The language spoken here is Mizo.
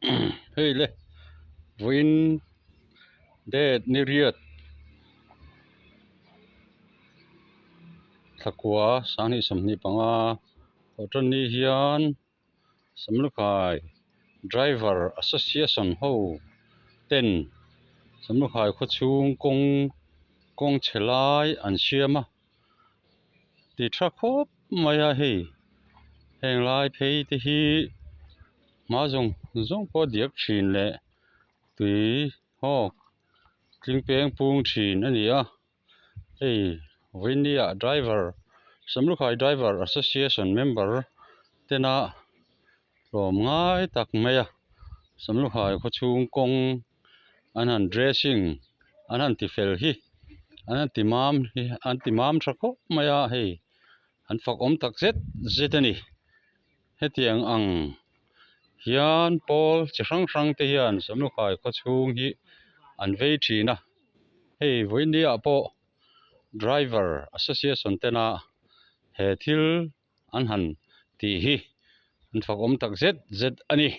Hei le vawiin date ni riat thlakua sanghnih 25 thawhtanni hian Samlukhai driver association ho ten Samlukhai khawchhung kawng kawng chhe lai an siam a. Ti tha khawp mai a hei heng lai phei te hi hma zawng zawng pawh a diak thin leh tui hawk tling peng pung thin a ni a hei vawiini ah driver Samlukhai driver association member tena tlawm ngai tak mai a Samlukhai khawchhung kawng an han dressing an han ti fel hi an han ti mam hi an ti mam tha khawp mai a hei an fak awm tak zet zet a ni hetiang ang hian pawl chi hrang hrang te hian Samlukhai khaw chhung hi an vei thin a hei vawiin ah pawh driver association tena he thil an han tih hi an fak awm tak zet zet a ni.